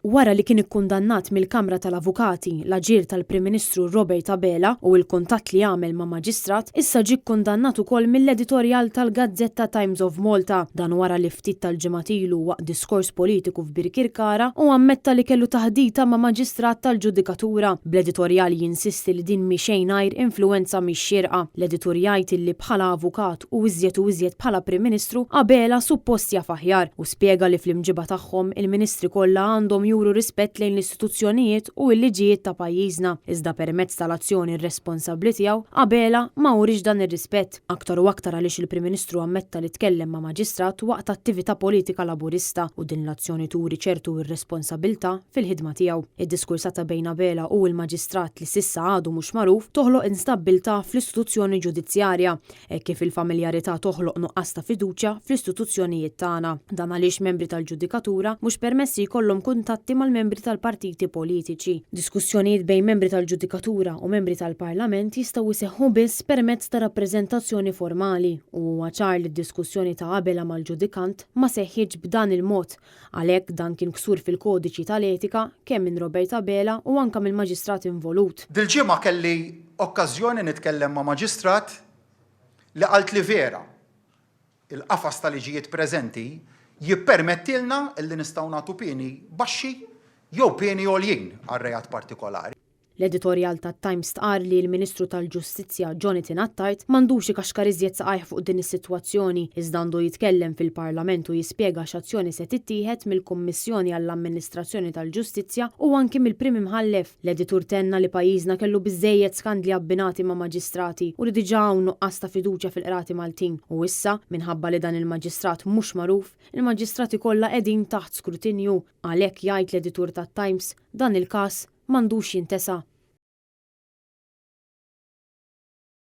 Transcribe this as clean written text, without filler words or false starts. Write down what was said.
Wara li kien ikkundannat mill-Kamra tal-Avukati l-aġir tal-Prim Ministru Robert Abela u l-kuntatt li għamel ma' Maġistrat, issa ġie kkundannat ukoll mill-editorjal tal-gazzetta Times of Malta. Dan wara li ftit tal-ġimgħat ilu waqt diskors politiku f'Birkirkara hu ammetta li kellu taħdita ma' Maġistrat tal-ġudikatura, bl-editorjal jinsisti li din mhi xejn għajr influwenza mhix xierqa. L-editur jgħid illi bħala avukat u iżjed u iżjed bħala Prim Ministru, Abela suppost jaf aħjar u spjega li fl-imġiba tagħhom il-Ministri kollha għandhom juru rispett lejn l-istituzzjonijiet u l-liġijiet ta' pajjiżna, iżda permezz tal-azzjoni irresponsabbli tiegħu, Abela ma uriex dan ir-rispett, aktar u aktar għaliex il-Prim Ministru ammetta li tkellem ma' Maġistrat waqt attività politika Laburista u din l-azzjoni turi ċertu irresponsabilità fil-ħidma tiegħu. Id-diskursata bejn Abela u l-Maġistrat li s'issa għadu mhux magħruf toħloq instabbiltà fl-istituzzjoni ġudizzjarja hekk kif il-familjarità toħloq nuqqas ta' fiduċja fl-istituzzjonijiet tagħna. Dan għaliex membri tal-ġudikatura mhux permessi jkollhom kuntatti mal-membri tal-partiti politiċi. Diskussjonijiet bejn membri tal-ġudikatura u membri tal-Parlament jistgħu jseħħu biss permezz ta' rappreżentazzjoni formali u huwa ċar li d-diskussjoni ta' Abela mal-ġudikant ma seħħitx b'dan il-mod. Għalhekk dan kien ksur fil-kodiċi tal-etika kemm minn Robert Abela u anke mill-maġistrat involut. Dil-ġimgħa kelli okkażjoni nitkellem ma' maġistrat li qaltli vera, il-qafas ta' liġijiet preżenti jippermettilna li nistgħu nagħtu pieni baxxi jew pieni għoljin għal reat partikolari. L-editorjal tat-Times stqarr li l-Ministru tal-Ġustizzja Jonathan Attard m'għandux ikaxkar iżjed saqajh fuq din is-sitwazzjoni iżda għandu jitkellem fil-Parlament u jispjega x'azzjoni se tittieħed mill-Kummissjoni għall-Amministrazzjoni tal-Ġustizzja u anki mill-Prim Imħallef. L-editur tenna li pajjiżna kellu biżżejjed skandli abbinati ma' maġistrati u li diġà hawn nuqqas ta' fiduċja fil-qrati Maltin u issa, minħabba li dan il-maġistrat mhux magħruf, il-maġistrati kollha qegħdin taħt skrutinju. Għalhekk jgħid l-editur tat-Times, dan il-każ m'għandux jintesa.